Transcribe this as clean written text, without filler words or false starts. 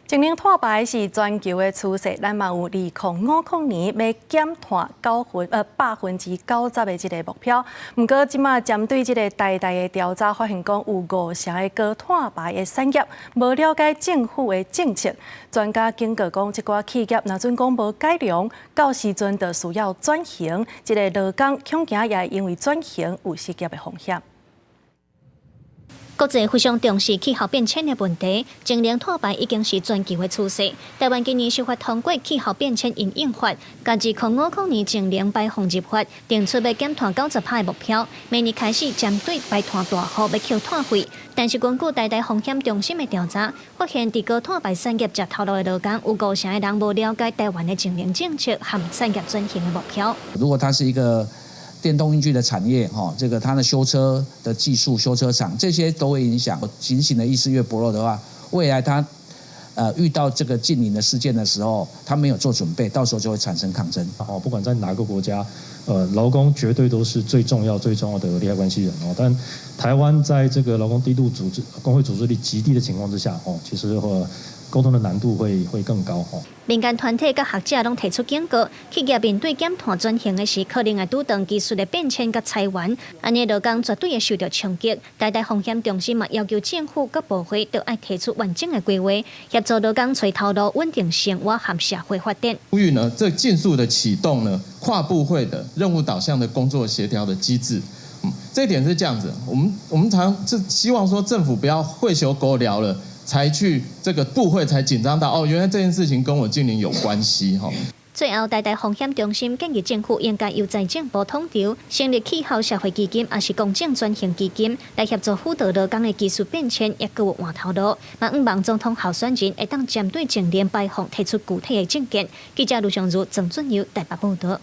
淨零碳排是全球的趨勢，咱嘛有2050年欲減碳90%的這个目標。毋過，這馬針對這个台大的調查發現，講有五成的高碳排的產業無了解政府的政策。專家警告講，這寡企業若準講無改良，到時陣就需要轉型。這个勞工恐驚也會因為轉型有失業的風險。國際非常重視氣候變遷的問題，淨零碳排已經是全球的趨勢。台灣今年修法通過氣候變遷因應法，共2050年淨零排放入法，定出欲減碳90%的目標。明年開始針對排碳大戶欲扣碳費。但是根據台大風險中心的調查，發現佇高碳排產業食頭路的勞工，有五成的人無了解台灣的淨零政策和產業轉型的目標。如果它是一個電動運具的產業，哈，這個它的修車的技術、修車廠這些都會影響。警醒的意識越薄弱的話，未來它遇到這個淨零的事件的時候，他沒有做準備，到時候就會產生抗爭。哦，不管在哪個國家，勞工絕對都是最重要、最重要的利害關係人哦。但台灣在這個勞工低度組織、工會組織力極低的情況之下，哦，其實溝通的難度會更高。吼。民間團體佮學者攏提出警告，企業面對減碳轉型的時，可能會拄著技術的變遷佮裁員，按呢勞工絕對會受著衝擊。台大風險中心嘛要求政府佮部會都愛提出完整的規劃，協助勞工揣頭路、穩定生活和社會發展。呼籲呢，這盡速的啟動呢跨部會的任務導向的工作協調的機制。這一點是這樣子，我們常是希望說政府不要會修勾聊了，才去這個部會才緊張到哦，原來這件事情跟我淨零有關係哈。最後，台大風險中心建議政府應該由財政部統籌，成立氣候社會基金，抑是公正轉型基金，來協助輔導勞工的技術變遷，抑閣有換頭路。嘛，向望總統候選人會當針對淨零排放提出具體的政見。記者盧尚如、曾俊佑台北報導。